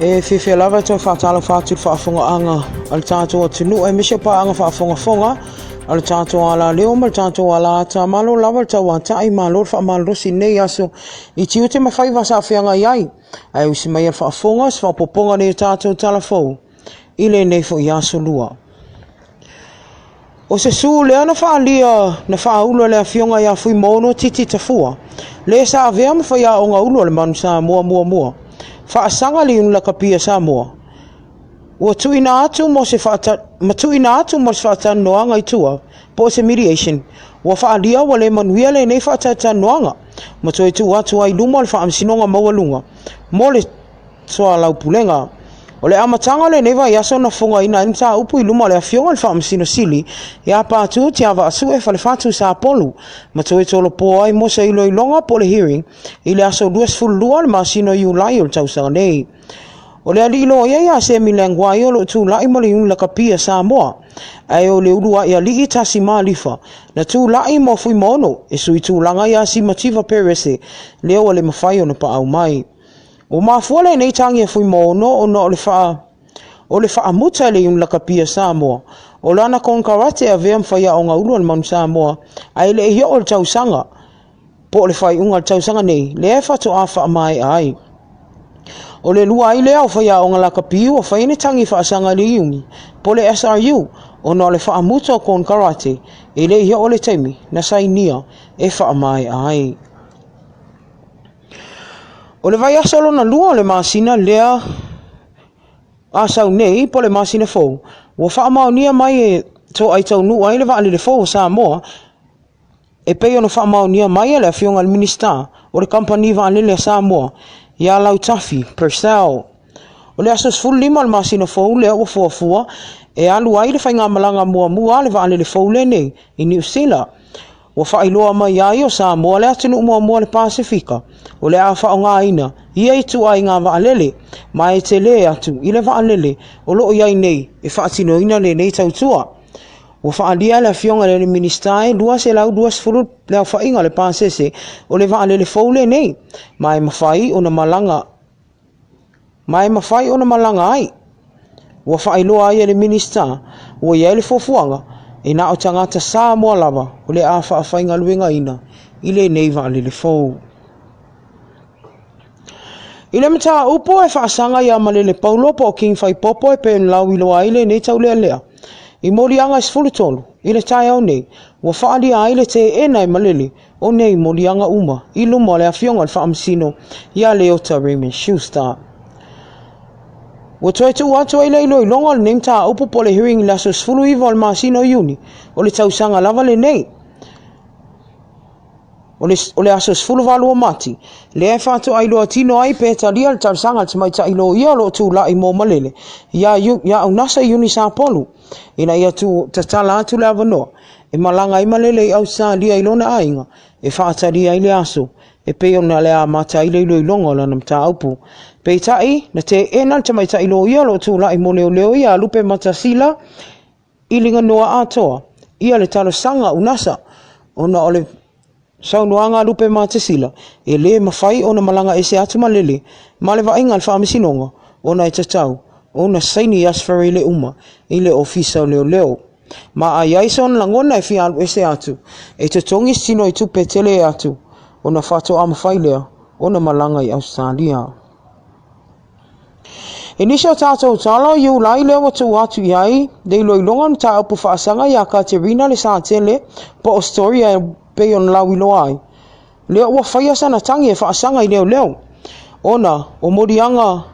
E fiafia lava e toe faatalofa atu i le faafogaaga a le tatou atunuu aemaise o paaga faafogafoga a le tatou alaleo ma le tatou alaata. Malo lava le tauatai, malo le faamalolosi i lenei aso i tiute ma faiva sa feagai ai. Ae usi mai le faafofoga se faaopoopoga nei o tatou tala fou i lenei foi aso lua. O se sū lea na faaalia na faaulu e le afioga ia Fuimaono Titi Tafua, le sa avea ma faiaoga ulu a le Manu Samoa muamua, faasaga le Iuni Lakapi a Samoa. Ua tuuina atu mo se faata, ma tuuina atu mo se faatalanoaga i tua, po o se mediation, ua faaalia ua le manuia lenei faatalatalanoaga, ma toe tuu atu ai i luma o le Faamasinoga Maualuga mo le soalaupulega. O le amataga o lenei vaiaso na fofogaina ai le mataupu i luma o le Afioga i le Faamasino Sili ia Patu Tiavaasue Falefatu Sapolu ma toe tolopo ai mo se iloiloga po o le hearing i le aso 22 o le masina o Iulai o le tausaga nei. O le alii loia ia Semi Languai o lo o tulai mo le Iuni Lakapi a Samoa, ae o le uluai alii Tasi Malifa na tulai mo Fuimaono e sui tulaga ia Simativa Perese lea ua le mafai ona paau mai. Ua mafua lenei tagi a Fuimaono ona o le faa o le faamuta e le Iuni Lakapi a Samoa o lana konekarate e avea ma faiaoga ulu a le Manu Samoa ae le i oo i le tausaga po o le faaiuga o le tausaga nei lea e faatoa faamaea ai. O le lua ai lea o faiaoga lakapi ua fai ni tagi faasaga i le Iuni po o le SRU ona o le faamuta o konekarate e le i oo le taimi na sainia e faamaea ai. O le vaiaso lona lua o le masina lea a sau nei po o le masina fou, ua faamaonia mai e toai taunuu ai le vaalele fou o Samoa e pei ona faamaonia mai e le Afioga i le Minisita o le Kamupani Vaalele a Samoa ia Lautafi Purcell. O le aso 15 o le masina fou lea ua fuafua e alu ai le faigamalaga muamua a le vaalele fou lenei i Niu Sila. Ua faailoa mai ai o Samoa le atunuu muamua o le Pasefika o le a faaaogaina ia ituaiga vaalele ma e tele atu i le vaalele o lo o i ai nei e faatinoina lenei tautua. Ua faaalia e le Afioga i le Minisita e 220 le aofaiga o le pasese o le vaalele fou lenei, ma e mafai ona malaga ma e mafai ona malaga ai. Ua faailoa ai e le Minisita ua i ai le fuafuaga e na o tagata Samoa lava o le a faafaigaluegaina i lenei vaalele fou. I le mataupu e faasaga ia Malele Paulo po o King Faipopo e pei ona lauiloa ai lenei taulealea i moliaga e 13 i le taeao nei, ua faaalia ai le teena e Malele o nei moliaga uma i luma o le Afioga i le Faamasino ia Leota Raymond Schuster. Ua toe tuu atu ai le iloiloga o lenei mataupu po o le hearing i le aso 19 o le masina o Iuni o le tausaga lava lenei. O le, o le aso 18 o Mati, lea e faatoa iloa tino ai pe talia le talosaga a le tamaitai loia o lo o tulai mo Malele ia, ia Aunasa Iuni Sapolu, ina ia tu, tatala atu le avanoa e malaga ai Malele i Ausetalia i lona aiga e faatalia ai le aso e pei ona le amata ai le iloiloga o lana mataupu. Peitai, na teena le tamaitai loia o lo o tulai mo leoleo ia Lupe Matasila i Liganoa atoa ia le talosaga a Unasa ona o le saunoaga a Lupe Matesila e le mafai ona malaga ese atu Malele ma le vaaiga a le Faamasinoga ona e tatau ona saini i Asofereile uma i le Ofisa o Leoleo. Ma a i ai sona lagona e fia alu ese atu, e totogi se tino i tupe tele atu ona faatoa mafai lea ona malaga i Ausetalia. I nisi o tatou tala o Iulai lea ua tuu atu i ai le iloiloga o mataupu faasaga iā Katerina le Satele po o Storia e pei ona lauiloa ai, lea ua faia sana tagi e faasaga i leoleo ona o moliaga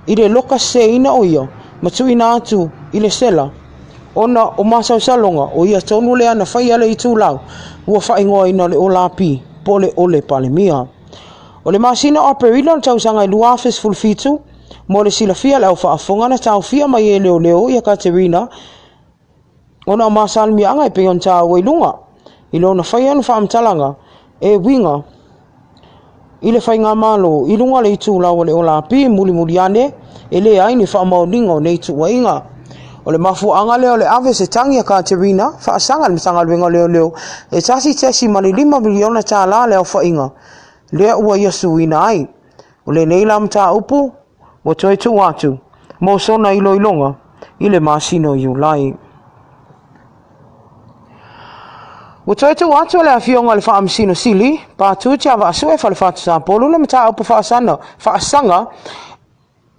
i le loka seseina o ia ma tuuina atu i le sela ona o masalosaloga o ia tonu lea na faia le itulau ua faaigoaina o le Olapi po o le Ole Palemia. O le masina o Aperila o le tausaga e 2017, mo le silafia e le au faafofoga na taofia mai e leoleo ia Katerina ona o masalimiaga e pei ona taua i luga, i lona faia ona faamatalaga e uiga i le faigamalo i luga o le itulau o le Olapi mulimuli ane e leai ni faamaoniga o nei tuuaiga. O le mafuaaga lea o le ave se tagi a Katerina faasaga i le Matagaluega o Leoleo e $1.5 miliona tala le aofaiga lea ua ia suina ai. O lenei la mataupu Ua toe tuu atu mo sona iloiloga i le masina o Iulai. Ua toe tuu atu e le Afioga i le Faamasino Sili, Patu Tiavaasue Falefatu Sapolu le mataupu faasana, faasaga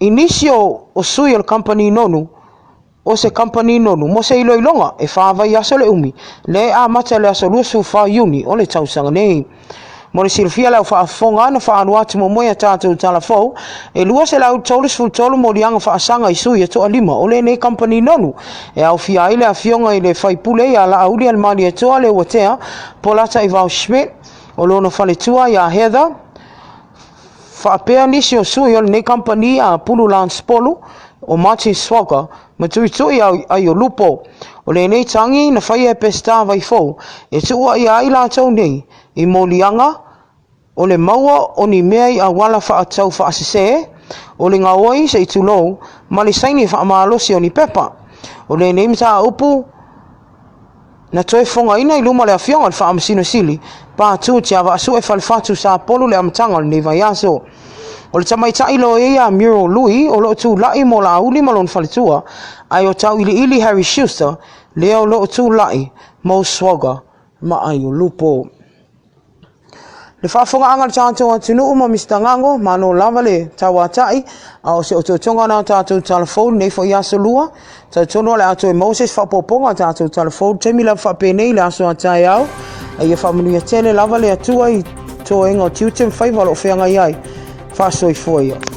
i nisi o, o sui o le kamupani nonu o se kamupani nonu mo se iloiloga e fa vaiaso le umi, lea e amata i le aso 24 Iuni o le tausaga nei. Mo le silafia le au faafofoga na faaalu atu muamua i a tatou tala fou, e 233 moliaga faasaga i sui e toalima o lenei kamupani nonu, e aofia ai le afioga i le faipule ia Laauli Alimalietoa Leuatea Polataivao Schmidt, o lona faletua ia Heather, faapea nisi o sui o lenei kamupani a Pulu Lance Polu, o Martin Swagger, ma Tuitui Aiolupo. O lenei tagi na faia e Peseta Vaifou e tuuaia ai latou nei i moliaga o le maua o ni mea i auala faatatau faasese, o le gaoi se i tulou, ma le saini faamalosi o ni pepa. O lenei mataupu na toe fofogaina i luma o le Afioga i le Faamasino Sili, Patu Tiavaasue Falefatu Sapolu i le amataga o lenei vaiaso. O le tamaitai loia ia Muriel Lui o lo o tulai mo Laauli ma lona faletua, ae o Tauiliili Harry Schuster lea o lo o tulai mo Swagger ma Aiolupo. Le faafofogaaga a le tatou atunuu ma Mister Gago, malo lava le tauatai, a o se otootoga na o tatou tala fou lenei foi aso lua. Talitonu o le a toe maua se isi faaopoopoga o tatou tala fou i le taimi lava faapenei i le aso a taeao. A ia faamanuia tele lava le Atua i toega o tiute ma faiva o lo o feagai ai. Faasoifua ia.